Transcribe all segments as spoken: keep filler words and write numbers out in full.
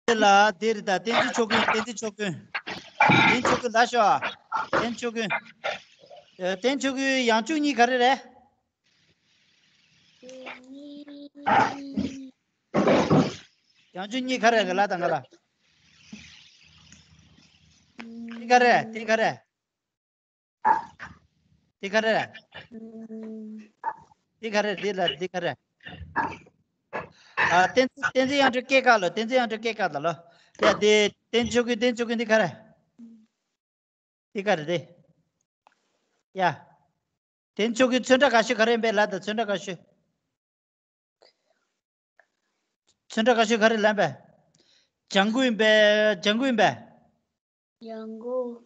དེ་ལ་དེ་རེད་ད། བསྟན་འཛིན་ཆོས་ཀུན། བསྟན་འཛིན་ཆོས་ཀུན། བསྟན་འཛིན་ཆོས་ཀུན་ལ་ཤོག་བསྟན་འཛིན་ཆོས་ཀུན། ཨ། བསྟན་འཛིན་ཆོས་ཀུན་ཡང་འཇུག་གཉིས་ག་རེ་རེད། ཡང་འཇུག་གཉིས་ག་རེ་རེད་ལབ་དང་། ང་ལ། དེ་ག་རེ། དེ་ག་རེ། དེ་ག་རེ། དེ་ག་རེ། དེ་ལ་དེ་ག་རེ། ཨ། བསྟན་འཛིན། བསྟན་འཛིན་ཡང་འཇུག་སྐྱེས་སྐར་ལོ། བསྟན་འཛིན་ཡང་འཇུག་སྐྱེས་སྐར་ལོ། ཡ། དེ་བསྟན་འཛིན་ཆོས་ཀུན། བསྟན་འཛིན་ཆོས་ཀུན་འདི་ག་རེ། འདི་ག་རེ་རེད། ཡ། བསྟན་འཛིན་ཆོས་ཀུན་ཚོན་ཁྲ་དགའ་ཤོས་ག་རེ་ཡིན་པས་ལབ་དང་། ཚོན་ཁྲ་དགའ་ཤོས། ཚོན་ཁྲ་དགའ་ཤོས་ག་རེ་ལབ་པས། ལྗང་གུ་ཡིན་པས། ལྗང་གུ་ཡིན་པས། ལྗང་གུ།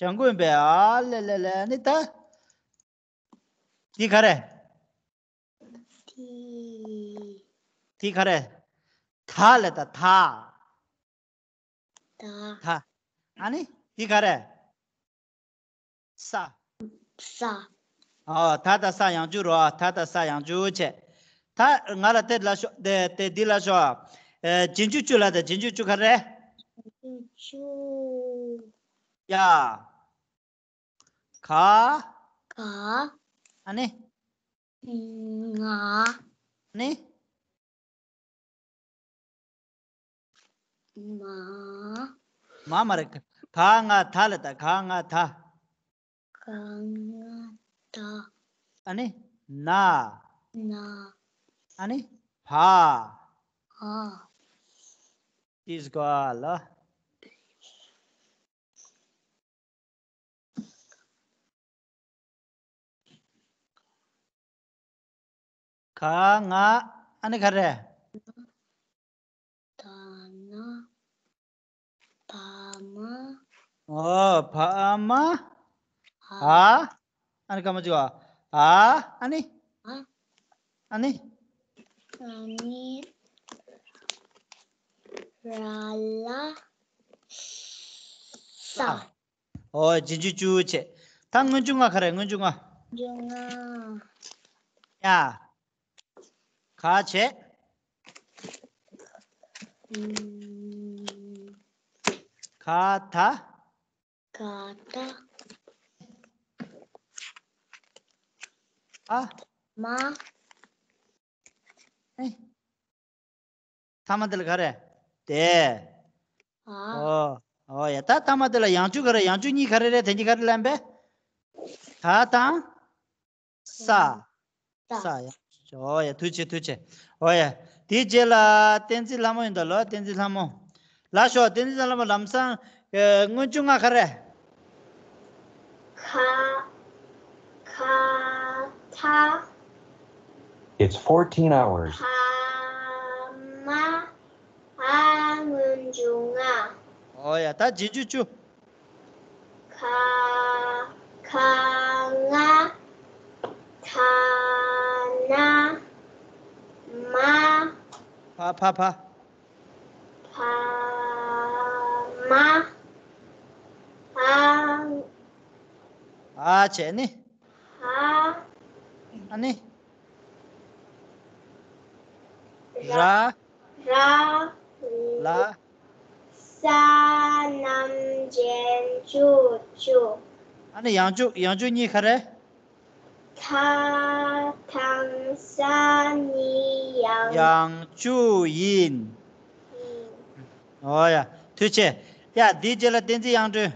ལྗང་གུ་ཡིན་པས། ཨ་ལེ་ལེ་ལེ། ཨ་ནི་ད། འདི་ག་རེ། དེ། དེ་ག་རེ། ད་ལབ་དང་། ད། ད། ད། ཨ་ནི་འདི་ག་རེ། ས། ས། ཨོ། ད་དང་ས་ཡང་འཇུག་རོ། ད་དང་ས་ཡང་འཇུག་བྱས། ད་ང་ལ་དེ་ལབ་ཤོག་དེ་དེ་འདི་ལབ་ཤོག་ཨེ། རྗེས་འཇུག་བཅུ་ལབ་དང་། རྗེས་འཇུག་བཅུ་ག་རེ། རྗེས་འཇུག་ཡ། ག་ག་ཨ་ནི། ང་ཨ་ནི། མ། མ་མ་རེད། ག་ང་ད་ལབ་དང་། ག་ང་ད། ག་ང་ད། ཨ་ནི། ན། ན། ཨ་ནི། བ། བ། དེ་ཟེར་གོ་ལ། ག་ང་ཨ་ནི་ག་རེ། ད་ན་བ་མ། ཨོ། བ་མ། ཨ། ཨ་ནི་སྐར་མ་གཅིག་ཨ། ཨ་ནི། ཨ། ཨ་ནི། ཨ་ནི། ར་ལ་ས། ཨོ། རྗེས་འཇུག་བཅུ་བྱས། ད་སྔོན་འཇུག་ལྔ་ག་རེ། སྔོན་འཇུག་ལྔ། སྔོན་འཇུག་ལྔ། ཡ། ག་བྱས། ཨུམ། ག་ད། ག་ད། ཨ། མ། ཨེ། ཐ་མ་དེ་ལ་ག་རེ། དེ། ཨ། ཨོ། ཨོ་ཡ། ད་ཐ་མ་དེ་ལ་ཡང་འཇུག་ག་རེ། ཡང་འཇུག་གཉིས་ག་རེ་རེད། དེ་གཉིས་ག་རེ་ལབ་པས། ད་དང་། ས། ས། ས་ཡ། ཨོ་ཡ། ཐུགས་རྗེ་ཆེ། ཐུགས་རྗེ་ཆེ། ཨོ་ཡ། དེའི་རྗེས་ལ་བསྟན་འཛིན་ལྷ་མོ་ཡིན་ད་ལོ། བསྟན་འཛིན་ལྷ་མོ། ལ་ཤོག་བསྟན་འཛིན་ལྷ་མོ། ལམ་སང་། ཨེ། སྔོན་འཇུག་ལྔ་ག་རེ། ག་ག་ད། It's fourteen hours. ག་མ་འ། སྔོན་འཇུག་ལྔ། ཨོ་ཡ། ད་རྗེས་འཇུག་བཅུ། ག་ག་ང་ད་ན་མ། བ་བ་བ། བ་མ་འ། འ་བྱས་ནི། འ། ཨ་ནི། ར། ར། ལ། ས། རྣམ་འབྱེད་བཅུ་བཅུ། ཨ་ནི་ཡང་འཇུག་ཡང་འཇུག་གཉིས་ག་རེ། ད་དང་ས་གཉིས་ཡང་། ཡང་འཇུག་ཡིན། ཡིན། ཨོ་ཡ། ཐུགས་རྗེ་ཆེ། ཡ། འདིའི་རྗེས་ལ་བསྟན་འཛིན་དབྱངས་སྒྲོན།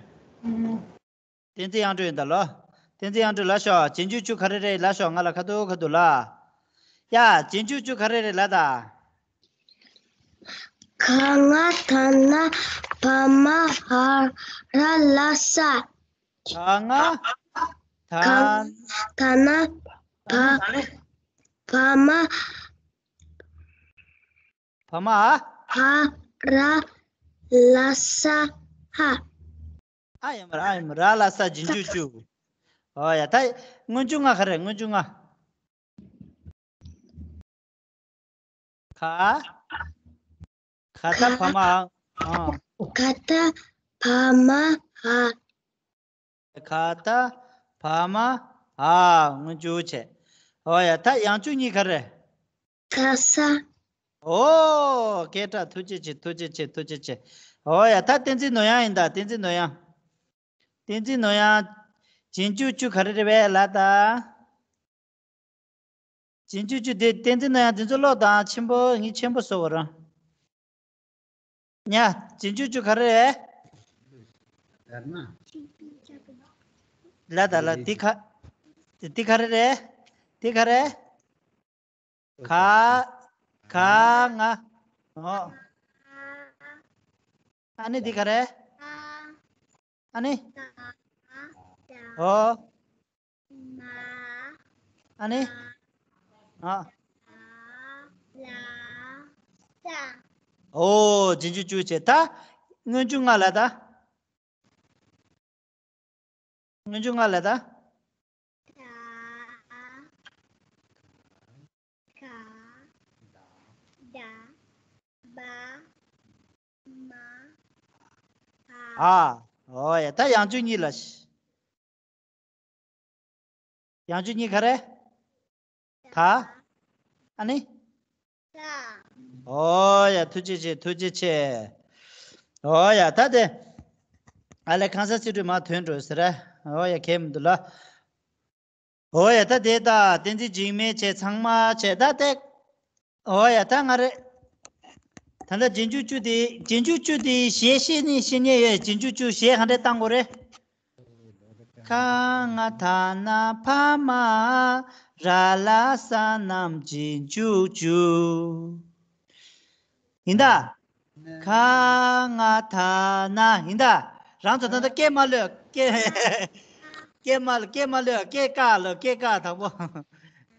བསྟན་འཛིན་དབྱངས་སྒྲོན་ཡིན་ད་ལོ། བསྟན་འཛིན་དབྱངས་སྒྲོན་ལ་ཤོག་རྗེས་འཇུག་བཅུ་ག་རེ་རེད་ལ་ཤོག་ང་ལ་ཁ་ཐུག་ཁ་ཐུག་ལ། ཡ། རྗེས་འཇུག་བཅུ་ག་རེ་རེད་ལ་ད། ག་ང་ད་ན་བ་མ་འ་ར་ལ་ས། ག་ང་ད། ག་ང་ད་ན་བ་བ་མ་བ་མ་འ། ར་ལ་ས་འ། ཨ་ཡ་མ་ར་ཨ་ཡ་མ་ར་ལ་ས་རྗེས་འཇུག་བཅུ། ཨོ་ཡ། ད་སྔོན་འཇུག་ལྔ་ག་རེ། སྔོན་འཇུག་ལྔ། ག་ག་ད་བ་མ་འ། ག་ད་བ་མ་འ། ག་ད་བ་མ་འ། སྔོན་འཇུག་བྱས། ཨོ་ཡ། ད་ཡང་འཇུག་གཉིས་ག་རེ། ག་ས། ཨོ། སྐད་གྲགས། ཐུགས་རྗེ་ཆེ། ཐུགས་རྗེ་ཆེ། ཐུགས་རྗེ་ཆེ། འོ་ཡ། ད་བསྟན་འཛིན་ནོར་གཡང་ཡིན་ད། བསྟན་འཛིན་ནོར་གཡང་། བསྟན་འཛིན་ནོར་གཡང་། རྗེས་འཇུག་བཅུ་ག་རེ་རེད་པས་ལབ་ད། རྗེས་འཇུག་བཅུ་དེ། བསྟན་འཛིན་ནོར་གཡང་འདི་ཚོ་ཀློག་དང་། ཆེན་པོ་ངས་ཆེན་པོ་བཟོ་བ་རང་། ཉ། རྗེས་འཇུག་བཅུ་ག་རེ་རེད། ལ་ད་ལ། འདི་ག་འདི་ག་རེ་རེད། འདི་ག་རེ། ག་ག་ང་། ཨོ། ཨ་ནི་འདི་ག་རེ། ཨ་ནི། ཨོ། ཨ་ནི། ཨ། ཨོ། རྗེས་འཇུག་བཅུ་བྱས། ད་སྔོན་འཇུག་ལྔ་ལབ་ད། སྔོན་འཇུག་ལྔ་ལབ་ད། ད། ག་ད། བ། མ། ཨ། ཨ། ཨོ་ཡ། ད་ཡང་འཇུག་གཉིས་ལ། ཡང་འཇུག་གཉིས་ག་རེ། ད། ཨ་ནི། ད། ཨོ་ཡ། ཐུགས་རྗེ་ཆེ། ཐུགས་རྗེ་ཆེ། ཨོ་ཡ། ད་དེ། ཨ་ལས། ཁང་གསར་ཚིག་གྲོས་མར་ཐོན་འགྲོ་ཟེར། ཨོ་ཡ། གལ་མི་འདུག་ལ། ཨོ་ཡ། ད་དེ་ད་བསྟན་འཛིན་འཇིགས་མེད་བྱས། ཚང་མ་བྱས། ད་དེ། ཨོ་ཡ། ད་ང་རེ། ད་ལྟ་རྗེས་འཇུག་བཅུ་དེ། རྗེས་འཇུག་བཅུ་དེ་གཞས་ཤེས་ནི་ཤེས་ཉེན་ཡོད། རྗེས་འཇུག་བཅུ་གཞས་ག་འདྲས་བཏང་དགོས་རེད། ག་ང་ད་ན་བ་མ། ར་ལ་ས་རྣམས་རྗེས་འཇུག་བཅུ། ཡིན་ད། ག་ང་ད་ན། ཡིན་ད། རང་ཚོ་ད་ལྟ་སྐད་མ་ལོད། སྐད། སྐད་མ་སྐད་མ་ལོད། སྐད་བཀག་ལོ། སྐད་བཀག་དང་པོ།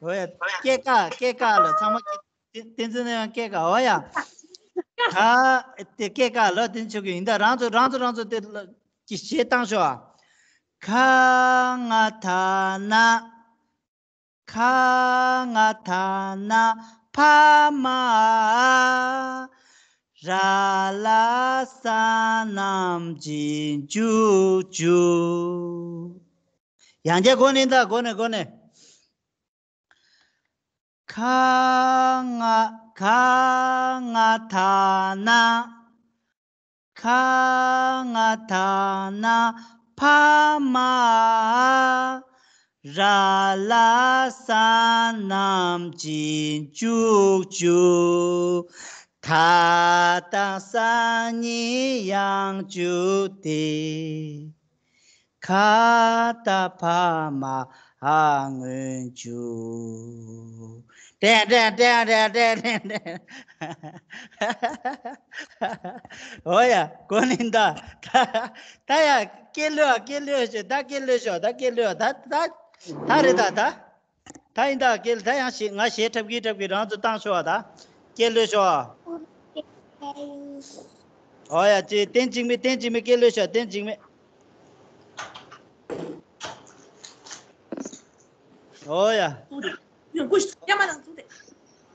འོ་ཡ། སྐད་བཀག་སྐད་བཀག་ལོ། ཚང་མ་སྐད། བསྟན་འཛིན་ནོར་གཡང་སྐད་བཀག། འོ་ཡ། ག་དེ་སྐད་བཀག་ལོ། བསྟན་འཛིན་ཆོས་སྐྱིད། ཡིན་ད། རང་ཚོ་རང་ཚོ་རང་ཚོ་དེ་ལ་གི་གཞས་བཏང་ཤོག་ཨ། ག་ང་ད་ན། ག་ང་ད་ན་བ་མ། ར་ལ་ས་རྣམས་རྗེས་འཇུག་བཅུ། ཡང་བསྐྱར་གོ་ནས་ད། གོ་ནས་གོ་ནས། ག་ང་ག་ང་ད་ན། ག་ང་ད་ན་བ་མ། ར་ལ་ས་རྣམས་རྗེས་འཇུག་བཅུ། ད་དང་ས་གཉིས་ཡང་འཇུག་སྟེ། ག་ད་བ་མ་འ་སྔོན་འཇུག་ཏན་ཏན་ཏན་ཏན་ཏན་ཏན། འོ་ཡ། གོ་ནི་ད། ད་ད་ཡ། སྐད་ལོས། སྐད་ལོས་ཤོག་ད། སྐད་ལོས་ཤོག་ད། སྐད་ལོས། ད་ད་ད་རེད་ད། ད། ད་ཡིན་ད། སྐད་ད་ཡང་ཞེ། ང་ཞེ་འཁྲབ་ཀྱི་འཁྲབ་ཀྱི། རང་ཚོ་བཏང་ཤོག་ཨ། ད་སྐད་ལོས་ཤོག་ཨ། ཨོ་ཡ། ཅེ། བསྟན་འཇིགས་མེད། བསྟན་འཇིགས་མེད། སྐད་ལོས་ཤོག་ཨ། བསྟན་འཇིགས་མེད། ཨོ་ཡ།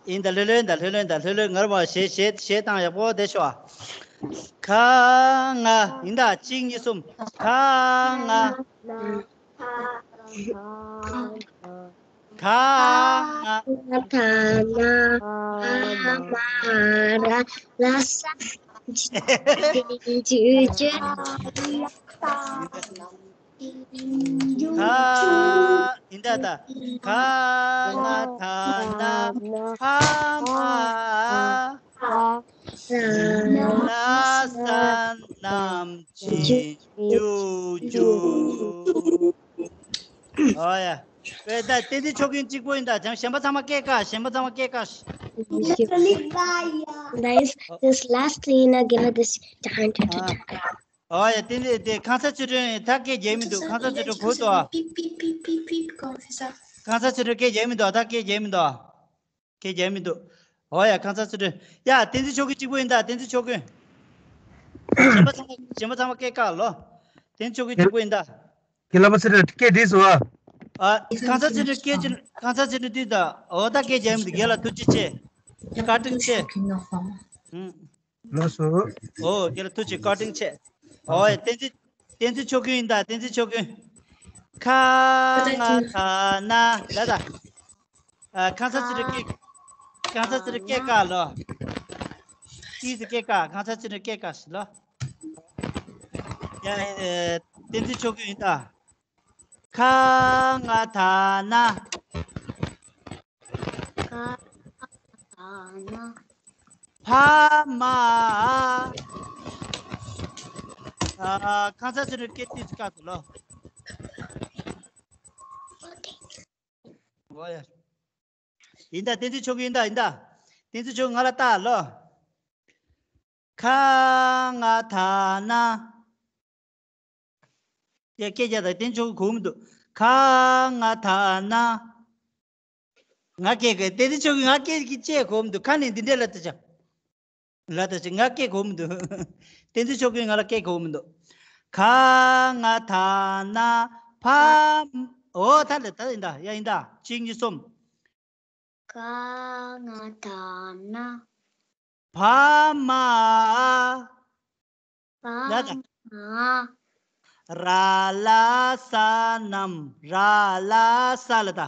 ཡིན་ད། ལྷོད་ལྷོད་ད། ལྷོད་ལྷོད་ད། ལྷོད་ལྷོད། ངར་བ་ཞེ་ཞེ་ཞེ་བཏང་ཡག་པོ་བསྡད་ཤོག་ཨ། ག་ང་། ཡིན་ད། གཅིག་གཉིས་གསུམ། ག་ང་། ག་ང་། ད་ན་བ་མ་ར་ལ་ས་ཇི་ཇུ་ཇུ། ག་ཡིན་ད་ད། ག་ང་ད་ན་བ་མ། ལ་ས་རྣམས་རྗེས་འཇུག་བཅུ། ཨོ་ཡ། ཨེ་ད། བསྟན་འཛིན་ཆོས་སྐྱིད་གཅིག་པོ་ཡིན་ད། ཅང་གཞན་པ་ཚང་མ་སྐད་བཀག་གཞན་པ་ཚང་མ་སྐད་བཀག Guys, this last Lena give her this time to talk. ཨོ་ཡ། བསྟན་འཛིན་དེ། ཁང་གསར་ཆོས་སྒྲོན་ད་སྐད་རྒྱག་མི་འདུག་ཁང་གསར་ཆོས་སྒྲོན་གོ་འདུག་ཁང་གསར་ཆོས་སྒྲོན་སྐད་རྒྱག་མི་འདུག་ད་སྐད་རྒྱག་མི་འདུག་སྐད་རྒྱག་མི་འདུག་ཨོ་ཡ། ཁང་གསར་ཆོས་སྒྲོན། ཡ། བསྟན་འཛིན་ཆོས་སྐྱིད་གཅིག་པོ་ཡིན་ད། བསྟན་འཛིན་ཆོས་སྐྱིད། གཞན་པ་ཚང་མ་གཞན་པ་ཚང་མ་སྐད་བཀག་ལོ། བསྟན་འཛིན་ཆོས་སྐྱིད་གཅིག་པོ་ཡིན་ད། ཁྱེད་ལ་མ་ཚེ་རིང་སྐད་འདི་སོ། ཨ། ཁང་གསར་ཆོས་སྒྲོན་སྐད་ཅིག་ཁང་གསར་ཆོས་སྒྲོན་དུས་ད། ཨོ་ད་སྐད་རྒྱག་མི་འདུག་རྒན་ལགས་ཐུགས་རྗེ་ཆེ། བཀའ་དྲིན་ཆེ། ཨུམ། ལགས་སོ། ཨོ་རྒན་ལགས་ཐུགས་རྗེ། བཀའ་དྲིན་ཆེ། ཨོ་ཡ། བསྟན་འཛིན། བསྟན་འཛིན་ཆོས་སྐྱིད་ཡིན་ད། བསྟན་འཛིན་ཆོས་སྐྱིད། ག་ང་ད་ན་ད་ད། ཨ། ཁང་གསར་ཆོས་སྒྲོན་སྐད། ཁང་གསར་ཆོས་སྒྲོན་སྐད་བཀག་ལོ། ཏིས་སྐད་ཀ་གང་ཚ་ཅི་ནི་སྐད་ཀ་ཞིག་ལོ། ཡ་ཨེ་བསྟན་འཛིན་ཆོས་སྐྱོང་ཡིན་ད། ཁ་ང་ད་ན། ཁ་ང་ད་ན། ཕ་མ། ཨ་གང་ཚ་ཅི་ནི་སྐད་ཏིས་ཀ་ཏུ་ལོ། ཨོ་ཡ། ཡིན་ད་བསྟན་འཛིན་ཆོས་སྐྱོང་ཡིན་ད་ཡིན་ད། བསྟན་འཛིན་ཆོས་སྐྱོང་ང་ལ་ལྟ་ལོ། ཁ་ང་ད་ན། ཡ་སྐད་རྒྱག་ད་བསྟན་འཛིན་ཆོས་སྐྱོང་གོ་མི་འདུག་ཁ་ང་ད་ན། ང་སྐད་གི་བསྟན་འཛིན་ཆོས་སྐྱོང་ང་སྐད་ཀྱི་ཅེས་གོ་མི་འདུག་ཁ་ནས་འདི་འདྲས་ལ་ལྟ་ཅག་ལ་ད་ཅི་ང་སྐད་གོ་མི་འདུག་བསྟན་འཛིན་ཆོས་སྐྱོང་ང་ལ་སྐད་གོ་མི་འདུག་ཁ་ང་ད་ན་ཕ། ཨོ་ད་ལ་ད་ཡིན་ད་ཡ་ཡིན་ད་གཅིག་གཉིས་གསུམ། ཁ་ང་ད་ན། ཕ་མ། ཕ་ལ་ད། མ། ར་ལ་ས་ནམ། ར་ལ་ས་ལ་ད།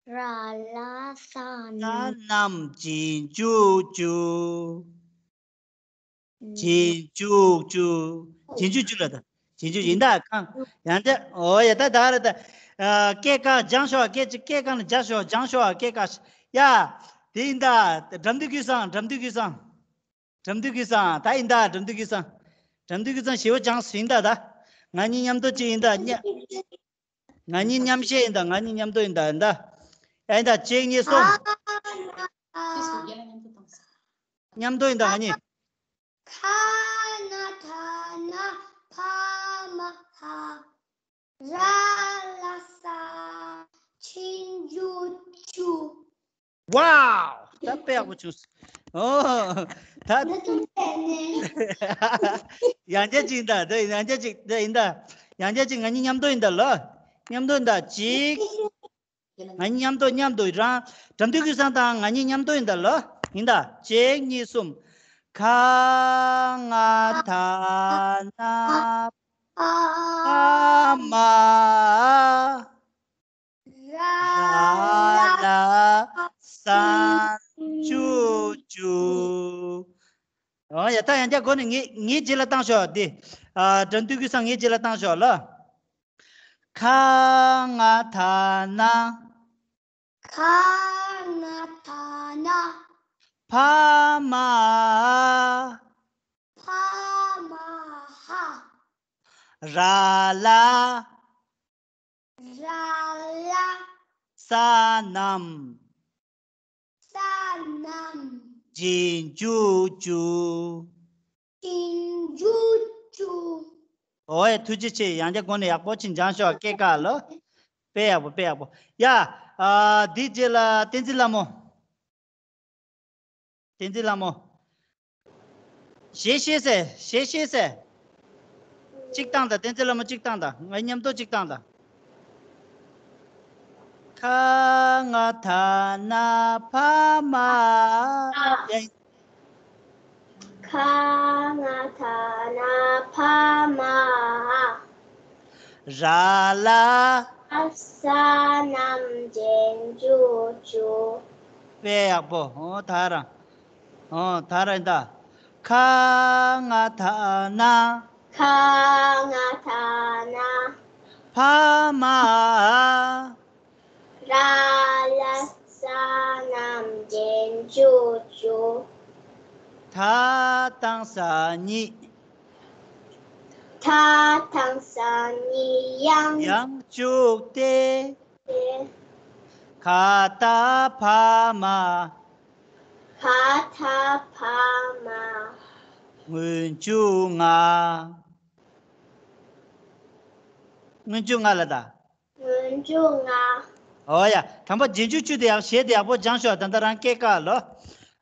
ར་ལ་ས་ས་ནམ། ནམ་རྗེས་འཇུག་འཇུག་རྗེས་འཇུག་འཇུག་རྗེས་འཇུག་འཇུག་ལ་ད། རྗེས་འཇུག་ཡིན་ད་གང་ཡང་དེ་ཨོ་ཡ་ད་ད་ར་ད། ཨ་སྐད་ཀ་སྦྱང་ཤོག་སྐད་ཅིག་སྐད་ཀ་ནས་སྦྱང་ཤོག་སྦྱང་ཤོག་སྐད་ཀ་ཡ། དེ་ཡིན་ད། དགྲ་འདུལ་ཀུན་བཟང་། དགྲ་འདུལ་ཀུན་བཟང་། དགྲ་འདུལ་ཀུན་བཟང་། ད་ཡིན་ད་དགྲ་འདུལ་ཀུན་བཟང་། དགྲ་འདུལ་ཀུན་བཟང་ཞེ་པོ་སྦྱངས་སོ་ཡིན་ད་ད། ང་གཉིས་མཉམ་དུ་ཅིག་ཡིན་ད་ཉ། ང་གཉིས་མཉམ་བཤད་ཡིན་ད། ང་གཉིས་མཉམ་དུ་ཡིན་ད་ཡིན་ད། ཨེ་ཡིན་ད་གཅིག་གཉིས་གསུམ། མཉམ་དུ་ཡིན་ད་ང་གཉིས། ཁ་ན་ད་ན་ཕ་མ་ཧ། ར་ལ་ས་རྗེས་འཇུག་འཇུག་ཝའོ། ད་དཔེ་ཡག་པོ་བྱུང་སོང་། ཨོ། ད། ཡང་བསྐྱར་ཅིག་ཡིན་ད། ད་ཡང་བསྐྱར་ཅིག་ད་ཡིན་ད། ཡང་བསྐྱར་ཅིག་ང་གཉིས་མཉམ་དུ་ཡིན་ད་ལོ། མཉམ་དུ་ཡིན་ད་གཅིག་ང་གཉིས་མཉམ་དུ་མཉམ་དུ་རང་། དགྲ་འདུལ་ཀུན་བཟང་དང་ང་གཉིས་མཉམ་དུ་ཡིན་ད་ལོ། ཡིན་ད། གཅིག་གཉིས་གསུམ། ཁ་ང་ད་ན་ཕ་མ། ར་ལ་ས་འཇུག་འཇུག་ཨོ་ཡ་ད་ཡང་བསྐྱར་སྒོ་ནས་ངའི་ངའི་རྗེས་ལ་བཏང་ཤོག་འདི། ཨ་དགྲ་འདུལ་ཀུན་བཟང་ངའི་རྗེས་ལ་བཏང་ཤོག་ལ། ཁ་ང་ད་ན། ཁ་ང་ད་ན། ཕ་མ། ཕ་མ་ཧ། ར་ལ། ར་ལ། ས་ནམ། ས་ནམ། རྗེས་འཇུག་འཇུག་རྗེས་འཇུག་འཇུག་ཨོ་ཡ་ཐུགས་རྗེ་ཆེ། ཡང་བསྐྱར་སྒོ་ནས་ཡག་པོ་ཅིག་སྦྱངས་ཤོག་སྐད་ཀ་ལོ། དཔེ་ཡག་པོ་དཔེ་ཡག་པོ། ཡ། ཨ་འདིའི་རྗེས་ལ་བསྟན་འཛིན་ལྷ་མོ། བསྟན་འཛིན་ལྷ་མོ། ཞེས་ཤེས་ཟེར། ཞེས་ཤེས་ཟེར། གཅིག་བཏང་དང་། བསྟན་འཛིན་ལྷ་མོ་གཅིག་བཏང་དང་། ང་མཉམ་དུ་གཅིག་བཏང་དང་། ཁ་ང་ད་ན་ཕ་མ། ཡ། ཁ་ང་ད་ན་ཕ་མ། ར་ལ། ས་ནམ་རྗེས་འཇུག་འཇུག་དཔེ་ཡག་པོ། ཨོ་ད་རང་། ཨོ་ད་རང་ད། ཁ་ང་ད་ན། ཁ་ང་ད་ན། ཕ་མ། ར་ལ་ས་ནམ་རྗེས་འཇུག་འཇུག་ད་དང་ས་གཉིས། ད་དང་ས་གཉིས་ཡང་། ཡང་བཅུག་སྟེ། སྟེ། ག་ད་བ་མ། ག་ད་བ་མ། སྔོན་འཇུག་ང་། སྔོན་འཇུག་ང་ལ་ད། སྔོན་འཇུག་ང་། ཨོ་ཡ། དང་པོ་རྗེས་འཇུག་བཅུ་དེ་ཡག་བཤད་དེ་ཡག་པོ་སྦྱངས་ཤོག་ད་ལྟ་རང་སྐད་ཀ་ལོ།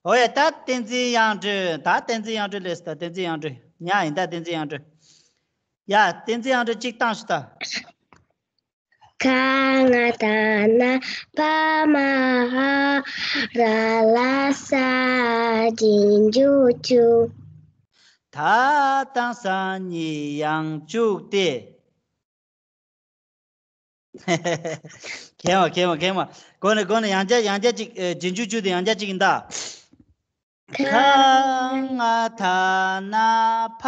ཨོ་ཡ། ད་བསྟན་འཛིན་དབྱངས་སྒྲོན། ད་བསྟན་འཛིན་དབྱངས་སྒྲོན་ལས་སོ། ད་བསྟན་འཛིན་དབྱངས་སྒྲོན། ཉག་ཡིན་ད་བསྟན་འཛིན་དབྱངས་སྒྲོན། ཡ། བསྟན་འཛིན་དབྱངས་སྒྲོན་གཅིག་བཏང་ཤོག་ད། ག་ང་ད་ན་བ་མ་ཧ། ར་ལ་ས་རྗེས་འཇུག་བཅུ། ད་དང་ས་གཉིས་ཡང་བཅུག་སྟེ། གན་བ་གན་བ་གན་བ། གོ་ནས་གོ་ནས་ཡང་བསྐྱར་ཡང་བསྐྱར་ཅིག་ཨེ། རྗེས་འཇུག་བཅུ་དེ་ཡང་བསྐྱར་ཅིག་ཡིན་ད། ག་ང་ད་ན་བ་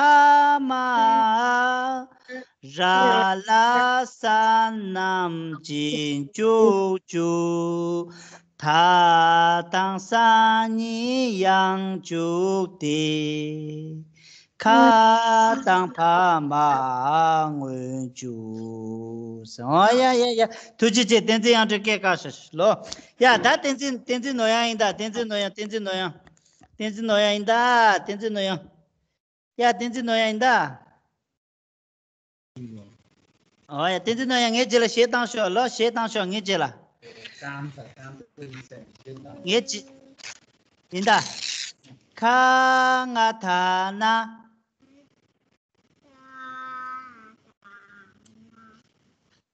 མ་ར་ལ་ས་རྣམས་རྗེས་འཇུག་བཅུ། ད་དང་ས་གཉིས་ཡང་འཇུག་སྟེ། ག་དང་བ་མ་སྔོན་འཇུག་ཨོ་ཡ་ཡ་ཡ། ཐུགས་རྗེ་ཆེ། བསྟན་འཛིན་དབྱངས་སྒྲོན་སྐད་བཀག་ཤག་ལོ། ཡ་ད་བསྟན་འཛིན་བསྟན་འཛིན་ནོར་དབྱངས་ཡིན་ད། བསྟན་འཛིན་ནོར་དབྱངས། བསྟན་འཛིན་ནོར་དབྱངས། བསྟན་འཛིན་ནོར་དབྱངས་ཡིན་ད། བསྟན་འཛིན་ནོར་དབྱངས། ཡ་བསྟན་འཛིན་ནོར་དབྱངས་ཡིན་ད། ཨོ་ཡ་བསྟན་འཛིན་ནོར་དབྱངས་ངའི་རྗེས་ལ་གཞས་བཏང་ཤོག་ལོ། གཞས་བཏང་ཤོག་ངའི་རྗེས་ལ། ངའི་རྗེས། ཡིན་ད། ག་ང་ད་ན།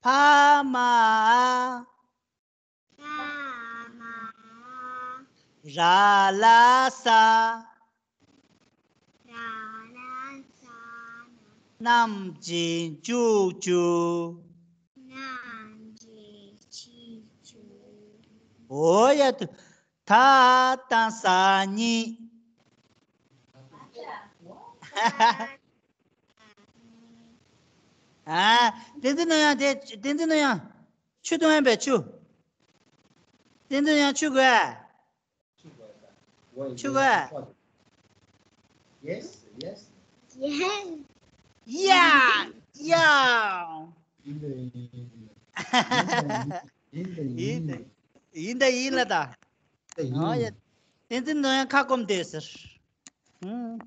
བ་མ། ར་ལ་ས། ར་ལ་ས། རྣམས་རྗེས་འཇུག་བཅུ། རྣམས་རྗེས་འཇུག་བཅུ། ཨོ་ཡ་ཐུ། ད་དང་ས་གཉིས། ཨ། བསྟན་འཛིན་ནོར་དབྱངས་དེ། བསྟན་འཛིན་ནོར་དབྱངས། ཆུ་འཐུང་ཡང་བས་ཆུ། བསྟན་འཛིན་ནོར་དབྱངས་ཆུ་དགོས། ཆུ་དགོས། Yes, yes. Yes. Yeah, yeah. ཡིན་ད་ཡིན། ཡིན་ད་ཡིན། ཡིན་ད་ཡིན་ལ་ད། ཡིན་ད་ཡིན། ཨོ་ཡ། བསྟན་འཛིན་ནོར་དབྱངས་ཁ་སྐོམ་བསྡད་ཟེར། ཨུམ།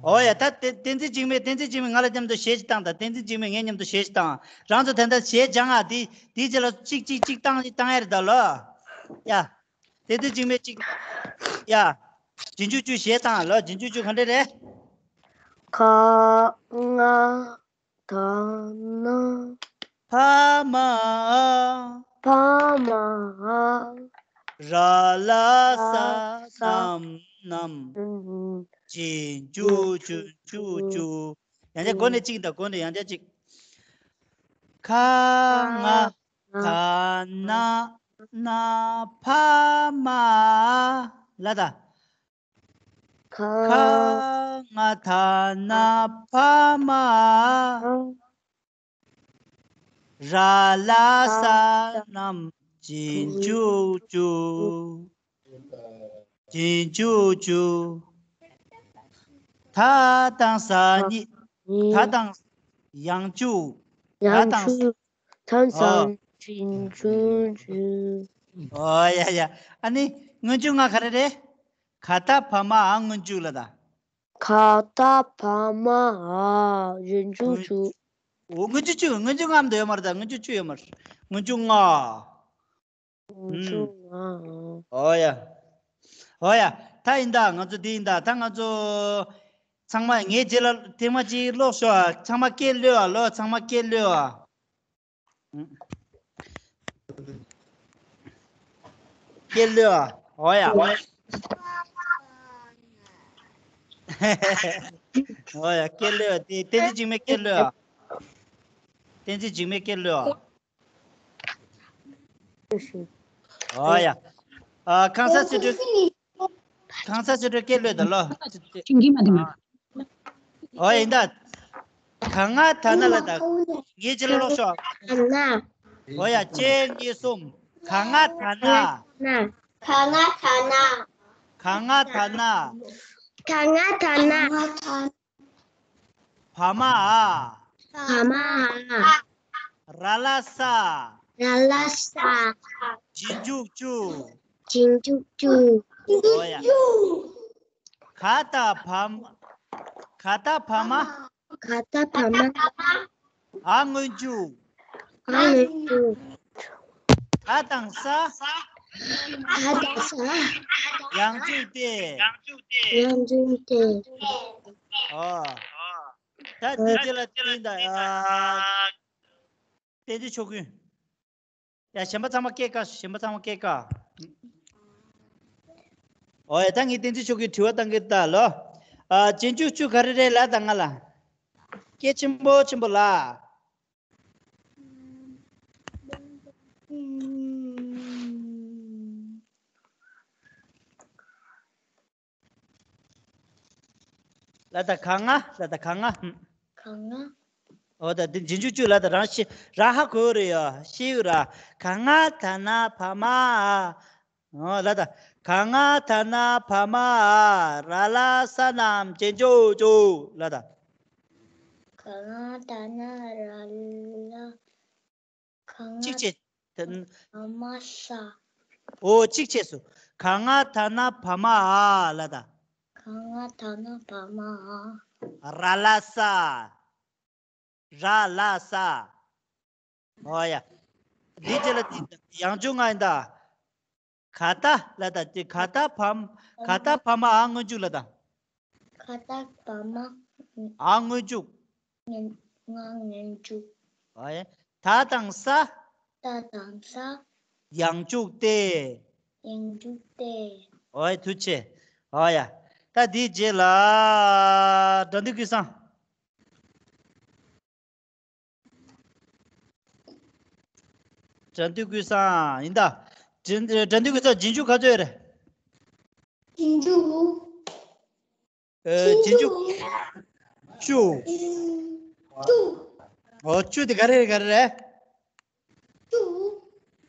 ཨོ་ཡ་ད་བསྟན་བསྟན་འཛིན་འཇིགས་མེད། བསྟན་འཛིན་འཇིགས་མེད་ང་ལ་མཉམ་དུ་གཞས་ཅིག་བཏང་དང་། བསྟན་འཛིན་འཇིགས་མེད་ངའི་མཉམ་དུ་གཞས་ཅིག་བཏང་། རང་ཚོ་ད་ལྟ་གཞས་སྦྱང་ཨ། དེ་དེའི་རྗེས་ལ་གཅིག་གཅིག་གཅིག་བཏང་བཏང་ཡ་རེད་ད་ལོ། ཡ། བསྟན་འཛིན་འཇིགས་མེད་གཅིག་ཡ། རྗེས་འཇུག་བཅུ་གཞས་བཏང་ལོ། རྗེས་འཇུག་བཅུ་ག་འདྲ་རེད། ག་ང་ད་ན། བ་མ། བ་མ། ར་ལ་ས། ར་ལ་ས། རྣམས་རྣམས། ཨུམ། རྗེས་འཇུག་བཅུ་འཇུག་བཅུ། ཡང་བསྐྱར་འགོ་ནས་གཅིག་དང་། འགོ་ནས་ཡང་བསྐྱར་གཅིག་ག་ང་ད་ན་ན་བ་མ། ལ་ད། ག་ང་ད་ན་བ་མ། ར་ལ་ས། རྣམས་རྗེས་འཇུག་བཅུ། རྗེས་འཇུག་བཅུ། ད་དང་ས་གཉིས། ད་དང་ཡང་འཇུག་ད་ཡང་དང་ས། འཇུག་ད་དང་ས། ཨོ། རྗེས་འཇུག་བཅུ། ཨོ་ཡ་ཡ། ཨ་ནི་སྔོན་འཇུག་ལྔ་ག་རེ་རེད། ག་ད་བ་མ་འ་སྔོན་འཇུག་ལ་ད། ག་ད་བ་མ་འ་རྗེས་འཇུག་བཅུ། འོ་སྔོན་འཇུག་བཅུ། སྔོན་འཇུག་ལྔ་མ་གཏོགས་ཡོད་མ་རེད་ད། སྔོན་འཇུག་བཅུ་ཡོད་མ་རེད། སྔོན་འཇུག་ལྔ། སྔོན་འཇུག་ལྔ། ཨོ་ཡ། ཨོ་ཡ། ད་ཡིན་ད། ང་ཚོ་འདི་ཡིན་ད། ད་ང་ཚོ་ཚང་མ་ངའི་རྗེས་ལ་ཐེངས་མ་གཅིག་ཀློག་ཤོག་ཨ། ཚང་མ་སྐད་གློད་ཨ་ལོ། ཚང་མ་སྐད་གློད་ཨ། སྐད་གློད་ཨ། ཨོ་ཡ། ཨོ་ཡ། སྐད་གློད་ཨ། དེ་བསྟན་འཛིན་འཇིགས་མེད་སྐད་གློད་ཨ། བསྟན་འཛིན་འཇིགས་མེད་སྐད་གློད་ཨ། ཨོ་ཡ། ཨ། ཁང་གསར་ཆོས་སྒྲོན། ཁང་གསར་ཆོས་སྒྲོན་སྐད་གློད་དང་ལོ། ཅིང་གི་མ་དེ་མ། ཨོ་ཡིན་ད། ག་ང་ད་ན་ལ་ད། ངའི་རྗེས་ལ་ཀློག་ཤོག་ད་ན། ཨོ་ཡ། གཅིག་གཉིས་གསུམ། ག་ང་ད་ན། ག་ང་ད་ན། ག་ང་ད་ན། ག་ང་ད་ན། བ་མ་འ། བ་མ་འ། ར་ལ་ས། ར་ལ་ས། རྗེས་འཇུག་བཅུ། རྗེས་འཇུག་བཅུ། ཨོ་ཡ། ག་ད་བ་མ། ག་ད་བ་མ། ག་ད་བ་མ། འ་སྔོན་འཇུག་འ་སྔོན་འཇུག་ག་དང་ས། ག་དང་ས། ཡང་འཇུག་སྟེ། ཡང་འཇུག་སྟེ། ཨོ། ད་དེ་རྗེས་ལ་བསྟན་ད། ཨ། བསྟན་འཛིན་ཆོས་ཀུན། ཡ། གཞན་པ་ཚང་མ་སྐད་བཀག་གཞན་པ་ཚང་མ་སྐད་བཀག་ཨོ་ཡ། ད་ངས་བསྟན་འཛིན་ཆོས་ཀུན་དྲི་བ་བཏང་གི་ད་ལོ། ཨ། རྗེས་འཇུག་བཅུ་ག་རེ་རེད་ལབ་དང་ང་ལ། སྐད་ཆེན་པོ་ཆེན་པོ་ལབ། ལ་ད་ག་ང་ལ་ད་ག་ང་། ག་ང་། འོ་ད་འདི་རྗེས་འཇུག་བཅུ་ལ་ད་རང་ཤེས་ར་ཧ་གོ་རེ་ཡ་ཤེས་ཡོད་ར། ག་ང་ད་ན་བ་མ་འ། འོ་ལ་ད་ག་ང་ད་ན་བ་མ་འ་ར་ལ་ས་རྣམས་རྗེས་འཇུག་བཅུ་ལ་ད། ག་ང་ད་ན་ར་ལ། ག་ང་གཅིག་བྱས། ད་བ་མ་ས། འོ་གཅིག་བྱས་སོ། ག་ང་ད་ན་བ་མ་འ་ལ་ད། ག་ང་ད་ན་བ་མ་འ། ར་ལ་ས། ར་ལ་ས། འོ་ཡ། འདི་རྗེས་ལ་འདི་ཡང་འཇུག་ལྔ་ཡིན་ད། ག་ད་ལ་ད་དེ་ག་ད་བ་མ་ག་ད་བ་མ་འ་སྔོན་འཇུག་ལ་ད། ག་ད་བ་མ་འ་སྔོན་འཇུག་ང་སྔོན་འཇུག་འོ་ཡ། ད་དང་ས། ད་དང་ས། ཡང་འཇུག་སྟེ། ཡང་འཇུག་སྟེ། འོ་ཡ་ཐུགས་རྗེ་ཆེ། འོ་ཡ། ད་འདི་རྗེས་ལ་དགྲ་འདུལ་ཀུན་བཟང་། དགྲ་འདུལ་ཀུན་བཟང་ཡིན་ད། དགྲ་དགྲ་འདུལ་ཀུན་བཟང་རྗེས་འཇུག་ག་ཚོད་རེད། རྗེས་འཇུག་ཨེ་རྗེས་འཇུག་བཅུ། བཅུ། ཨོ་བཅུ་དེ་ག་རེ་རེད་ག་རེ་རེད། བཅུ།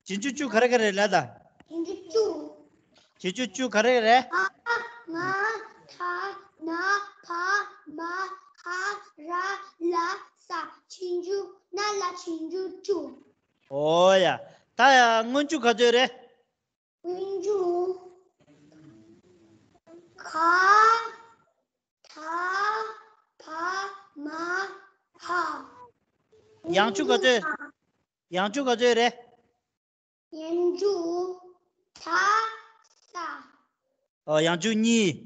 རྗེས་འཇུག་བཅུ་ག་རེ་ག་རེ་རེད་ལ་ད། རྗེས་འཇུག་བཅུ། རྗེས་འཇུག་བཅུ་ག་རེ་རེད། ག་ང་ད་ན་བ་མ་འ་ར་ལ་ས། རྗེས་འཇུག་ན་ལ་རྗེས་འཇུག་བཅུ། ཨོ་ཡ། ད་ཡ་སྔོན་འཇུག་ག་ཚོད་རེད། སྔོན་འཇུག་ག་ད་བ་མ་འ། ཡང་འཇུག་ག་ཚོད། ཡང་འཇུག་ག་ཚོད་རེད། ཡང་འཇུག་ད་ས། ཨོ་ཡང་འཇུག་གཉིས།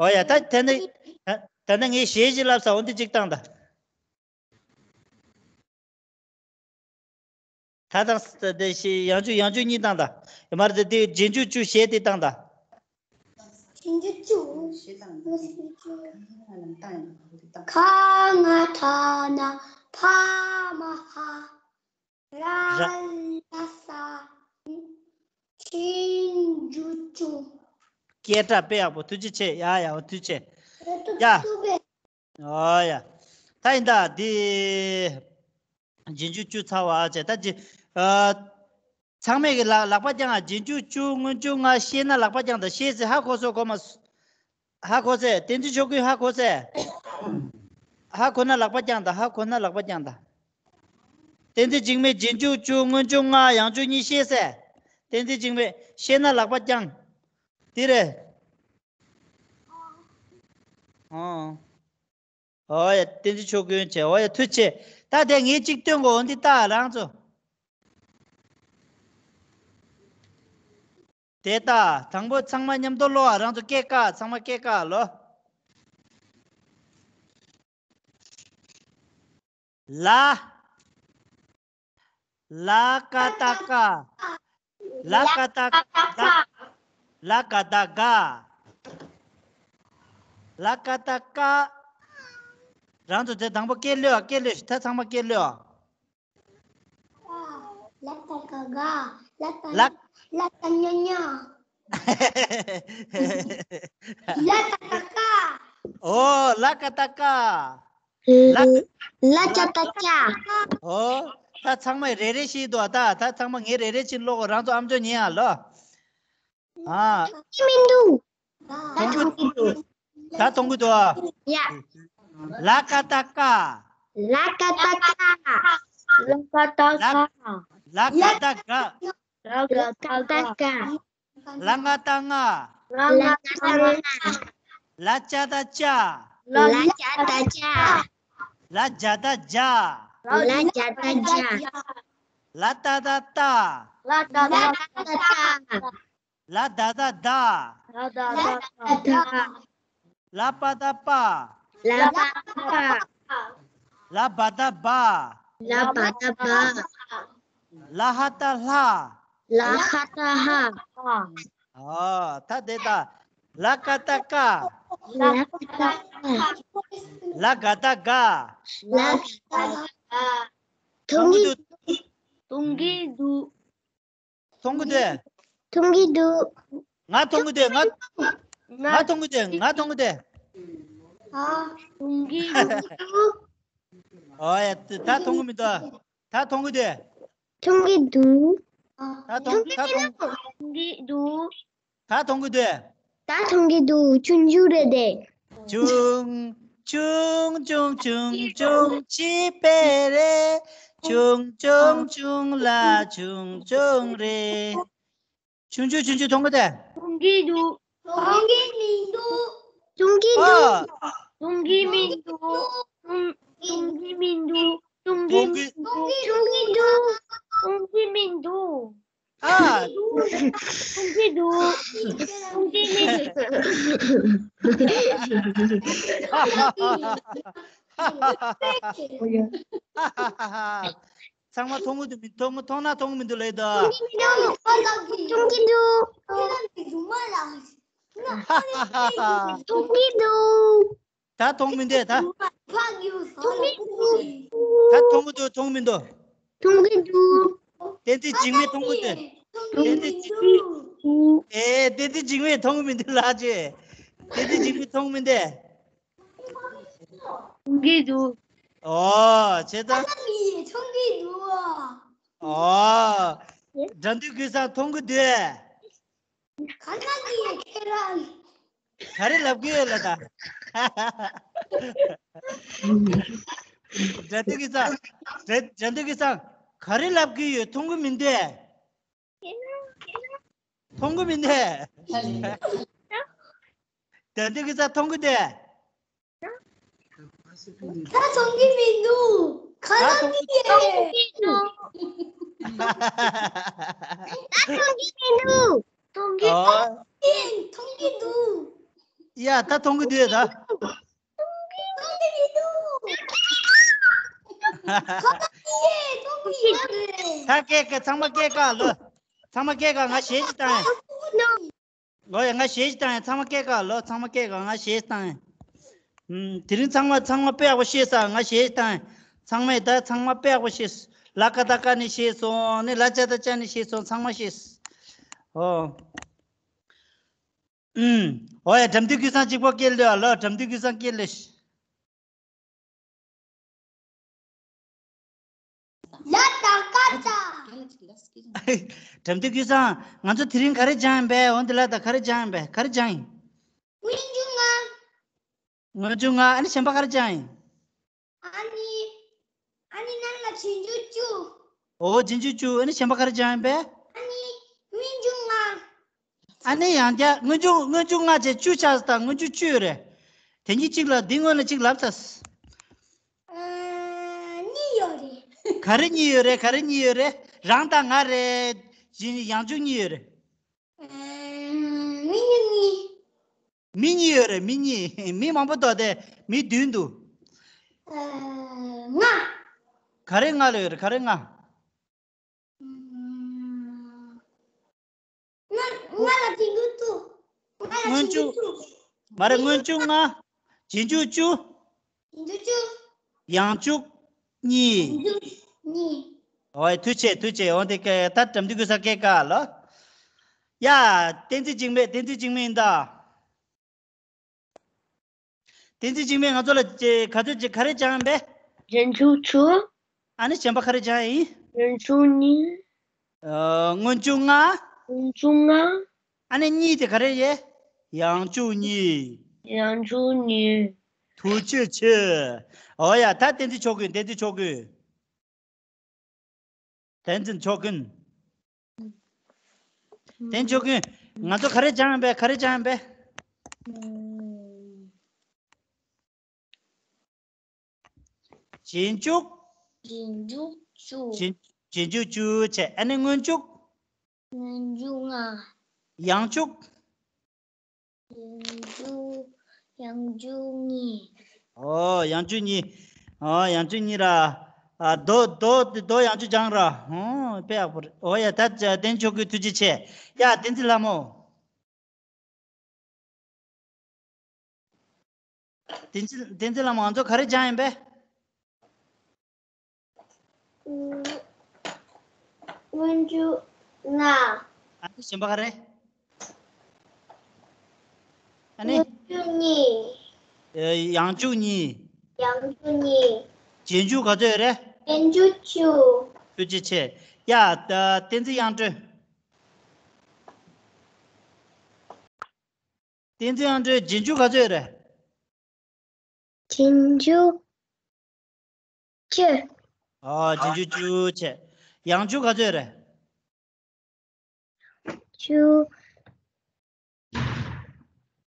ཨོ་ཡ་ད་ད་ནི་ད་ད་ནི་ངས་གཞས་ཅིག་ལབ་ས་འོ་འདི་གཅིག་བཏང་ད། ད་དང་ས་དེ་ཞེས་ཡང་འཇུག་ཡང་འཇུག་གཉིས་བཏང་ད། ཡོད་མ་རེད་དེ་རྗེས་འཇུག་བཅུ་ཞེས་དེ་བཏང་ད། རྗེས་འཇུག་བཅུ། ག་ང་ད་ན་བ་མ་འ། ར་ལ་ས། རྗེས་འཇུག་བཅུ། སྐད་གྲགས་དཔེ་ཡག་པོ་ཐུགས་རྗེ་ཆེ་ཡ་ཡ་འོ་ཐུགས་རྗེ་ཆེ། ཡ། ཨོ་ཡ། ད་ཡིན་ད་འདི། རྗེས་འཇུག་བཅུ་ཚར་བ་བྱས་ད་ཅི། ཨ། ཚང་མས་ཀྱི་ལག་ལག་པ་བརྐྱང་ང་རྗེས་འཇུག་བཅུ་སྔོན་འཇུག་ལྔ་ཤེས་ན་ལག་པ་བརྐྱང་ད་ཤེས་ཟེར་ཧ་གོ་སོ་གོ་མ། ཧ་གོ་སེ་བསྟན་འཛིན་ཆོས་ཀུན་ཧ་གོ་སེ། ཧ་གོ་ན་ལག་པ་བརྐྱང་ད་ཧ་གོ་ན་ལག་པ་བརྐྱང་ད། བསྟན་འཛིན་འཇིགས་མེད་རྗེས་འཇུག་བཅུ་སྔོན་འཇུག་ལྔ་ཡང་འཇུག་གཉིས་ཤེས་སེ། བསྟན་འཛིན་འཇིགས་མེད་ཤེས་ན་ལག་པ་བརྐྱང་། དེ་རེད། ཨོ། ཨོ་ཡ་བསྟན་འཛིན་ཆོས་ཀུན་བྱས་ཨོ་ཡ་ཐུགས་རྗེ་ཆེ། ད་དེ་ངས་གཅིག་སྟོན་གོ་འོ་འདི་ལྟ་རང་ཚོ། དེ་ལྟ་དང་པོ་ཚང་མ་མཉམ་དུ་ཀློག་ཨ་རང་ཚོ་སྐད་བཀག་ཚང་མ་སྐད་བཀག་ལོ། ལ། ལ་ཀ་ཏ་ཀ། ལ་ཀ་ཏ་ལ་ལ་ཀ་ཏ་ག། ལ་ཀ་ཏ་ཀ། རང་ཚོ་དེ་དང་པོ་སྐད་ལོས་ཨ་སྐད་ལོས་ད་ཚང་མ་སྐད་ལོས་ཨ། ལ་ཏ་ཀ་ག། ལ་ཏ་ལ། ལ་ཏ་ཉ་ཉ། ལ་ཏ་ཀ་ཀ། ཨོ་ལ་ཀ་ཏ་ཀ། ལ། ལ་ཅ་ཏ་ཅ། ཨོ། ད་ཚང་མས་རེ་རེ་ཞིག་འདུག་ཨ་ད་ད་ཚང་མ་ངས་རེ་རེ་ཞིག་ཀློག་གོ་རང་ཚོ་ཨམ་ཅོག་ཉན་ཨ་ལོ། ཨ། ཅི་མི་འདུག་ད་མཐོང་གི་འདུག་ད་མཐོང་གི་འདུག་ཨ། ཡ། ལ་ཀ་ཏ་ཀ། ལ་ཀ་ཏ་ཀ། ལ་ཀ་ཏ་ཀ། ལ་ལ་ཀ་ཏ་ག། ལ་ཀ་ཏ་ག། ལ་ང་ཏ་ང་། ལ་ང་ཏ་ང་། ལ་ཅ་ཏ་ཅ། ལ་ཅ་ཏ་ཅ། ལ་ཇ་ཏ་ཇ། ལ་ཇ་ཏ་ཇ། ལ་ཏ་ཏ་ཏ། ལ་ཏ་ཏ་ཏ། ལ་ད་ད་ད། ལ་ད་ད་ད། ལ་པ་ད་པ། ལ་པ་ད་པ། ལ་བ་ད་བ། ལ་བ་ད་བ། ལ་ཧ་ད་ལྷ། ལ་ཧ་ད་ལྷ། ཨོ། ད་དེ་ད། ལ་ཀ་ཏ་ཀ། ལ་ཀ་ཏ་ཀ། ལ་ག་ད་ག། ལ་ག་ད་ག། མཐོང་གི་འདུག་མཐོང་གི་འདུག་མཐོང་གི་འདུག་མཐོང་གི་འདུག་ང་མཐོང་གི་འདུག་ང་། ང་མཐོང་གི་འདུག་ང་མཐོང་གི་འདུག་ཨ། མཐོང་གི་འདུག་ཨོ་ཡ། ད་མཐོང་གི་མི་འདུག་ད་མཐོང་གི་འདུག་མཐོང་གི་འདུག་ད་མཐོང་ད་མཐོང་མཐོང་གི་འདུག་ད་མཐོང་གི་འདུག་ད་མཐོང་གི་འདུག་ཆུང་ཆུང་རེད་དེ། ཆུང་ཆུང་ཆུང་ཆུང་ཆུང་ཆི་པེ་རེད། ཆུང་ཆུང་ཆུང་ལ་ཆུང་ཆུང་རེད། ཆུང་ཆུང་ཆུང་ཆུང་མཐོང་གི་འདུག་མཐོང་གི་འདུག་མཐོང་གི་མི་འདུག་མཐོང་གི་འདུག་ཨ། མཐོང་གི་མི་འདུག་མཐོང་མཐོང་གི་མི་འདུག་མཐོང་གི་མཐོང་གི་མི་འདུག་མཐོང་གི་མི་འདུག་མཐོང་གི་མི་འདུག་ཨ། མཐོང་གི་འདུག་མཐོང་གི་མི་འདུག་ཚང་མ་མཐོང་གི་འདུག་མི་མཐོང་མཐོང་ན་མཐོང་གི་མི་འདུག་ལབ་ཡོད་དོ། མཐོང་གི་འདུག་མཐོང་གི་འདུག་མཐོང་གི་འདུག་ད་མཐོང་མི་འདུག་ད། མཐོང་གི་འདུག་ད་མཐོང་གི་འདུག་མཐོང་མི་འདུག་མཐོང་གི་འདུག་བསྟན་འཛིན་འཇིགས་མེད་མཐོང་གི་འདུག་བསྟན་འཛིན་འཇིགས་ཨེ་བསྟན་འཛིན་འཇིགས་མེད་མཐོང་གི་མི་འདུག་ལགས་ཀྱི། བསྟན་འཛིན་འཇིགས་མེད་མཐོང་མི་འདུག་མཐོང་གི་འདུག་ཨོ་བྱས་ཙང་། ཁ་ལག་གིས་མཐོང་གི་འདུག་ཨོ། དགྲ་འདུལ་ཀུན་བཟང་མཐོང་གི་འདུག་ཁ་ལག་གིས་ཁྱེད་རང་། ག་རེ་ལབ་གི་ཡོད་ལ་ད། དགྲ་འདུལ་ཀུན་བཟང་། དགྲ་དགྲ་འདུལ་ཀུན་བཟང་། ག་རེ་ལབ་གི་ཡོད་མཐོང་གི་མི་འདུག་མཐོང་གི་མི་འདུག་དགྲ་འདུལ་ཀུན་བཟང་མཐོང་གི་འདུག་ད་མཐོང་གི་མི་འདུག་ཁ་ལག་གིས། མཐོང་གི་མི་འདུག་མཐོང་གི་ཨོ། མཐོང་གི་འདུག་ཡ་ད་མཐོང་གི་འདུག་ད། མཐོང་གི་མི་འདུག་ཁ་ལག་གིས་མཐོང་གི་ཡོད་རེད། ད་སྐད་སྐད་ཚང་མ་སྐད་ཀ་ལོ། ཚང་མ་སྐད་ཀ་ང་ཞེ་ཅིག་བཏང་ཡ། ལོ་ཡ་ང་ཞེ་ཅིག་བཏང་ཡ་ཚང་མ་སྐད་ཀ་ལོ་ཚང་མ་སྐད་ཀ་ང་ཞེ་ཅིག་བཏང་ཡ། ཨུམ། དེ་རིང་ཚང་མ་ཚང་མ་དཔེ་ཡག་པོ་ཤེས་ས་ང་ཞེ་ཅིག་བཏང་ཡ། ཚང་མས་ད་ཚང་མ་དཔེ་ཡག་པོ་ཤེས། ལ་ཀ་ད་ཀ་ནས་ཤེས་སོང་ནས་ལ་ཅ་ད་ཅ་ནས་ཤེས་སོང་ཚང་མ་ཤེས། ཨོ། ཨུམ། ཨོ་ཡ་དགྲ་འདུལ་ཀུན་བཟང་གཅིག་པོ་སྐད་ལོ་ལོ་དགྲ་འདུལ་ཀུན་བཟང་སྐད་ལོ། ལ་ད་ཀ་ད། དགྲ་འདུལ་ཀུན་བཟང་ང་ཚོ་དེ་རིང་ག་རེ་སྦྱངས་ཡིན་པས། འོན་ཏེ་ལ་ད་ག་རེ་སྦྱངས་ཡིན་པས། ག་རེ་སྦྱངས་ཡིན། སྔོན་འཇུག་ལྔ། སྔོན་འཇུག་ལྔ། ཨ་ནི་གཞན་པ་ག་རེ་སྦྱངས་ཡིན། ཨ་ནི། ཨ་ནི་ནང་ལ་རྗེས་འཇུག་བཅུ། ཨོ་རྗེས་འཇུག་བཅུ། ཨ་ནི་གཞན་པ་ག་རེ་སྦྱངས་ཡིན་པས། ཨ་ནི་སྔོན་འཇུག་ལྔ། ཨ་ནི་ཡང་བསྐྱར་སྔོན་འཇུག་སྔོན་འཇུག་ལྔ་བྱས་བཅུ་ཆགས་སོང་། ད་སྔོན་འཇུག་བཅུ་ཡོད་རེད། དེ་གཉིས་གཅིག་ལ་འདི་སྔོན་ལ་གཅིག་ལབ་ཚར། ཨ། གཉིས་ཡོད་རེད། ག་རེ་གཉིས་ཡོད་རེད། ག་རེ་གཉིས་ཡོད་རེད། རང་དང་ང་རེད། ཡང་འཇུག་གཉིས་ཡོད་རེད། ཨ། མི་གཉིས། མི་གཉིས་ཡོད་རེད། མི་གཉིས། མི་མང་པོ་འདུག་སྟེ་མི་བདུན་འདུག་ཨ། ལྔ། ག་རེ་ལྔ་ལ་ཡོད་རེད། ག་རེ་ལྔ། ལྔ་ལ་རྗེས་འཇུག་བཅུ། ལྔ་ལ་རྗེས་འཇུག་བཅུ། མ་རེད། སྔོན་འཇུག་ལྔ། རྗེས་འཇུག་བཅུ། རྗེས་འཇུག་བཅུ། ཡང་འཇུག་གཉིས། ཡང་འཇུག་གཉིས། ཨོའི་ཐུགས་རྗེ་ཆེ་ཐུགས་རྗེ་ཆེ། འོ་དེ་ཀ་ད་དགྲ་འདུལ་ཀུན་བཟང་སྐད་ཀ་ལོ། ཡ། བསྟན་འཛིན་འཇིགས་མེད། བསྟན་འཛིན་འཇིགས་མེད་ཡིན་ད། བསྟན་འཛིན་འཇིགས་མེད་ང་ཚོ་ལ་ཅེ་ག་ཚོད་ཅེ་ག་རེ་སྦྱངས་པས། རྗེས་འཇུག་བཅུ། ཨ་ནི་གཞན་པ་ག་རེ་སྦྱངས་ཡིན། རྗེས་འཇུག་གཉིས། ཨ། སྔོན་འཇུག་ལྔ། སྔོན་འཇུག་ལྔ། ཨ་ནི་གཉིས་དེ་ག་རེ་རེད། ཡང་འཇུག་གཉིས། ཡང་འཇུག་གཉིས། ཐུགས་རྗེ་ཆེ། ཨོ་ཡ་ད་བསྟན་འཛིན་ཆོས་ཀུན། བསྟན་འཛིན་ཆོས་ཀུན། བསྟན་འཛིན་ཆོས་ཀུན། བསྟན་ཆོས་ཀུན། ང་ཚོ་ག་རེ་སྦྱངས་པས། ག་རེ་སྦྱངས་པས། རྗེས་འཇུག་རྗེས་འཇུག་བཅུ། རྗེས་རྗེས་འཇུག་བཅུ་བྱས། ཨ་ནི་སྔོན་འཇུག་སྔོན་འཇུག་ལྔ། ཡང་འཇུག་ཡང་འཇུག་ཡང་འཇུག་གཉིས། ཨོ་ཡང་འཇུག་གཉིས། ཨོ་ཡང་འཇུག་གཉིས་ར། ཨ་རྡོ་རྡོ་རྡོ་ཡང་འཇུག་སྦྱངས་ར། ཨོ་དཔེ་ཡག་པོ་རེད། ཨོ་ཡ་ད་བསྟན་ཆོས་ཀུན་ཐུགས་རྗེ་ཆེ། ཡ་བསྟན་འཛིན་ལྷ་མོ། བསྟན་འཛིན་བསྟན་འཛིན་ལྷ་མོ་ང་ཚོ་ག་རེ་སྦྱངས་ཡིན་པས། སྔོན་འཇུག་ལྔ། ཨ་ནི་གཞན་པ་ག་རེ། ཨ་ནི། སྔོན་འཇུག་གཉིས། ཡང་འཇུག་གཉིས། ཡང་འཇུག་གཉིས། རྗེས་འཇུག་ག་ཚོད་རེད། རྗེས་འཇུག་བཅུ། ཐུགས་རྗེ་ཆེ། ཡ། ད་བསྟན་འཛིན་དབྱངས་སྒྲོན། བསྟན་འཛིན་དབྱངས་སྒྲོན། རྗེས་འཇུག་ག་ཚོད་རེད། རྗེས་འཇུག་བཅུ། ཨོ། རྗེས་འཇུག་བཅུ་བྱས། ཡང་འཇུག་ག་ཚོད་རེད། བཅུ།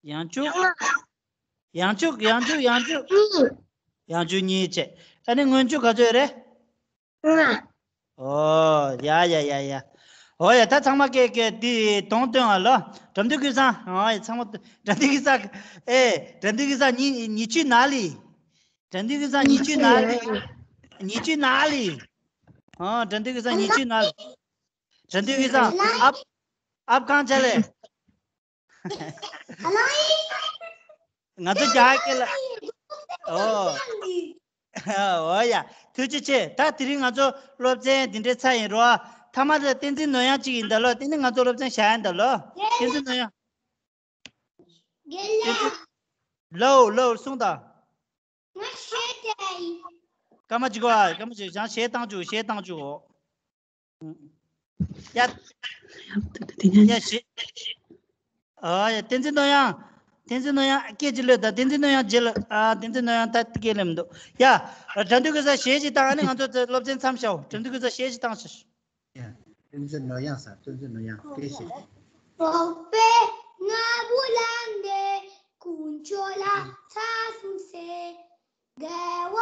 ཡང་འཇུག་ཡང་འཇུག་ཡང་འཇུག་ཡང་འཇུག་གཉིས། ཡང་འཇུག་གཉིས་བྱས། ཨ་ནི་སྔོན་འཇུག་ག་ཚོད་རེད། ལྔ། ཨོ། ཡ་ཡ་ཡ་ཡ། ཨོ་ཡ། ད་ཚང་མ་སྐད་སྐད་འདི་གདོང་སྟོན་ཨ་ལོ། དགྲ་འདུལ་ཀུན་བཟང་། ཨོ་ཡ། ཚང་མ་དགྲ་འདུལ་ཀུན་བཟང་། ཨེ། དགྲ་འདུལ་ཀུན་བཟང་། ཉི་ཉི་ཆུའི་ནགས་ལི། དགྲ་འདུལ་ཀུན་བཟང་། ཉི་ཆུའི་ནགས་ལི། ཉི་ཆུའི་ནགས་ལི། ཨོ། དགྲ་འདུལ་ཀུན་བཟང་། ཉི་ཆུའི་ནགས་ལི། དགྲ་འདུལ་ཀུན་བཟང་། ཨབ་ཨབ་གང་ཆ་ལེ། ང་ཚོ་རྒྱ་སྐད་ལ། ཨོ། ཨོ་ཡ། ཐུགས་རྗེ་ཆེ། ད་དེ་རིང་ང་ཚོ་སློབ་ཚན་འདི་འདྲའི་ཚར་ཡིན་རོ། ཐ་མ་ལ་བསྟན་འཛིན་ནོར་དབྱངས་གཅིག་ཡིན་ད་ལོ། དེ་ནི་ང་ཚོ་སློབ་ཚན་བཞག་ཡིན་ད་ལོ། བསྟན་འཛིན་ནོར་དབྱངས། བསྟན་འཛིན། ལོ་ལོ་གསུངས་དང་། ང་ཞེ་དྲག་ཡིན། སྐར་མ་གཅིག་གོ། སྐར་མ་གཅིག་ཞང་ཞེ་བཏང་བཅུག་ཞེ་བཏང་བཅུག་ཡ། ཡ་ཞེ། ཨ་ཡ། བསྟན་འཛིན་ནོར་དབྱངས། བསྟན་འཛིན་ནོར་དབྱངས་སྐད་ཅིག་ལོས་དང་། བསྟན་འཛིན་ནོར་དབྱངས་རྗེས་ལ། ཨ། བསྟན་འཛིན་ནོར་དབྱངས་ད་སྐད་ལེན་མི་འདུག་ཡ། དགྲ་འདུལ་ཀུན་བཟང་ཞེ་ཅིག་བཏང་། ཨ་ནི་ང་ཚོ་སློབ་ཚན་མཚམས་བཞག་བསྟན་འཛིན་ནོར་དབྱངས་སྐད་ཞེ། ཡ། བསྟན་འཛིན་ནོར་དབྱངས་ཟེར། བསྟན་འཛིན་ནོར་དབྱངས་སྐད་ཞེ། འོག་པའི་རྔ་བོ་ལངས་ཏེ་དཀོན་མཆོག་ལ་ཚར་གསུངས་སེ། དགེ་བ་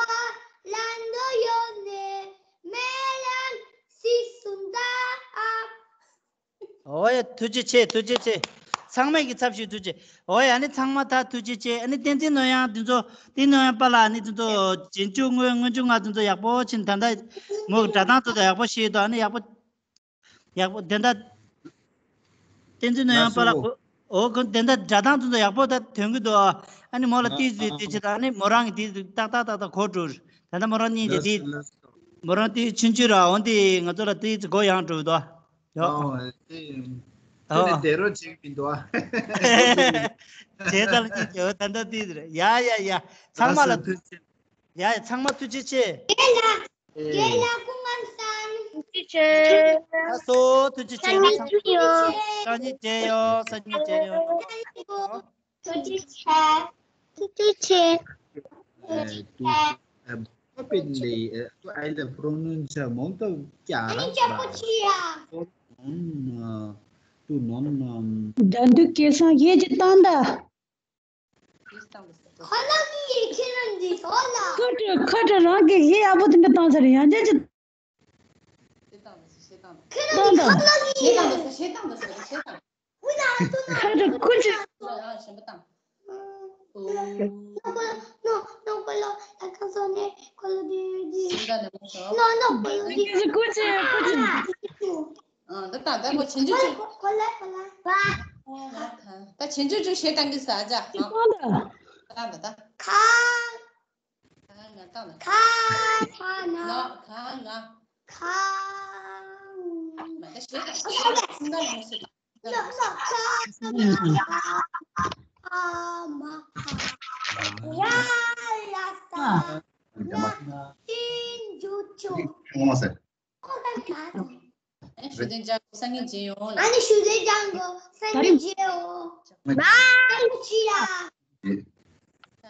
ལ་འདོད་ཡོད་ནས་སྨོན་ལམ་སྲིད་གསུམ་བཏབ། ཨོ་ཡ། ཐུགས་རྗེ་ཆེ། ཐུགས་རྗེ་ཆེ། ཚང་མས་ཀྱི་ཚབ་ཞུས། ཐུགས་རྗེ། ཨོ་ཡ། ཨ་ནི་ཚང་མ་ད་ཐུགས་རྗེ་ཆེ། ཨ་ནི་བསྟན་འཛིན་ནོར་དབྱངས་འདི་ཚོ། བསྟན་འཛིན་ནོར་དབྱངས་པ་ལགས། ཨ་ནི་འདི་ཚོ་རྗེས་འཇུག་སྔོན་འཇུག་ལྔ་འདི་ཚོ་ཡག་པོ་ཕྱིན། ད་ལྟ་མོ་སྒྲ་གདངས་ཚོ་ད་ཡག་པོ་ཤེས་དོ། ཨ་ནི་ཡག་པོ། ཡག་པོ་དེ་འདྲ། བསྟན་འཛིན་ནོར་དབྱངས་པ་ལགས། ལགས་སོ། ཨོ་ཁོ་དེ་འདྲ་སྒྲ་གདངས་ཚོ་ད་ཡག་པོ་ད་ཐོན་གྱི་འདུག་ཨ་ནི་མོ་ལ་ཏིས་ཏིས་ཏིས་བྱེད་དང་། ཨ་ནི་མོ་རང་གི་ཏིས་ཏིས་ཏག་ཏག་ཏག་ཏག་གོ་འགྲོ། ད་ལྟ་མོ་རང་གཉིས་ཀྱི་ཏིས། ལགས་སོ། མོ་རང་ཏིས་ཆུང་ཆུང་ར། འོན་ཏེ་ང་ཚོ་ལ་ཏིས་གོ་ཡང་འགྲོ་འདུག་ཡོ། ཨོ་དེ། ཨོ། དེ་ནས་བསྡད་རོགས་བྱེད་ཀྱི་མི་འདུག་ཨ། བྱས་ཙང་ལ་ཅིག་ཡོ། ད་ལྟ་ཏིས་རེད། ཡ་ཡ་ཡ། ཚང་མ་ལ། ལགས་སོ། ཐུགས་རྗེ། ཡ་ཡ། ཚང་མ་ཐུགས་རྗེ་ཆེ། རྒན་ལགས། རྒན་ལགས་སྐུ་ཁམས་བཟང་། ཐུགས་རྗེ་ཆེ། ལགས་སོ། ཐུགས་རྗེ་ཆེ། སང་ཉིན་ཚང་མ། ཐུགས་རྗེ་ཆེ། སང་ཉིན་མཇལ་ཡོང་། སང་ཉིན་མཇལ་ཡོང་། ཐུགས་རྗེ་ཆེ། ཐུགས་རྗེ་ཆེ། ཐུགས་རྗེ་ཆེ། Probably, uh, I love pronuncia molto chiara. ཨ་ནི་ཅག་པོ་ཅི་ཡ། Non, uh, tu non, um, དགྲ་འདུལ་སྐལ་བཟང་ཡེ་ཅི་བཏང་ད། ཁོ་ལ་གི་ཁྱེད་རང་འདི་ཐོག་ལ། ཁ་བྲལ་ཁ་བྲལ་རང་གི་ཡེ་ཡག་པོ་དེ་འདྲ་བཏང་ཟེར། ཡང་བསྐྱར་ཅིག་ཁྱེད་རང་འདི་ཁ་ལ་གི། ཁ་བྲལ་ཁུ་ཅི། ཁུ་ཅི་ཁུ་ཅི། ཨ། ད་ད་ད་ཁོ་བྱེད་འཇུག་ཅིག་ཁོ་ལ་ཁོ་ལ་བ། ད་བྱེད་འཇུག་ཅིག་བྱེད་བཏང་གི་ས་ཨ་ཅག་ཅིག་ཨ། གཏོང་ད། ད་ད་ད། ཁ། ཁ་ང་བཏང་ད། ཁ་ཁ་ན། ན་ཁ་ང་། ཁ། མ་ད་བྱེད་བཏང་། ཁ་ང་ལ་མ་བྱེད་བཏང་། ལ་ལ་ཁ་ང་། ཨ་མ་ཁ། ཡ་ལ་ས། ན་བྱེད་འཇུག་ཅིག་ཁོང་ཟེར། ཨ་ནི་ཞུ་དེ་འཇགས་དགོས། སང་ཉིན་མཇལ་ཡོང་། ཨ་ནི་ཞུ་དེ་འཇགས་དགོས། སང་ཉིན་མཇལ་ཡོང་། བའི། ཅི་ཡ།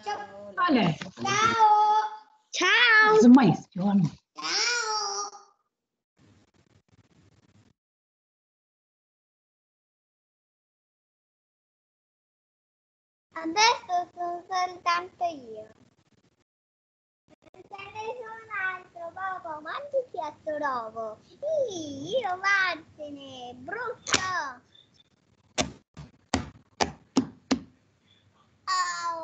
ཅའོ། ཅའོ། ཅའོ། ཅའོ། ཨ་མས་སོ་སོ་སོའི་གཏམ་དུ་ཡིན། ས་རེ་སོང་ན་ཀྲོ་བ་བ་མན་དུ་ཁྱད་དུ་རོ་བོ། ཨི་ཡི་བ་དེ་ནས་བྲོ་ཤ། ཨའོ།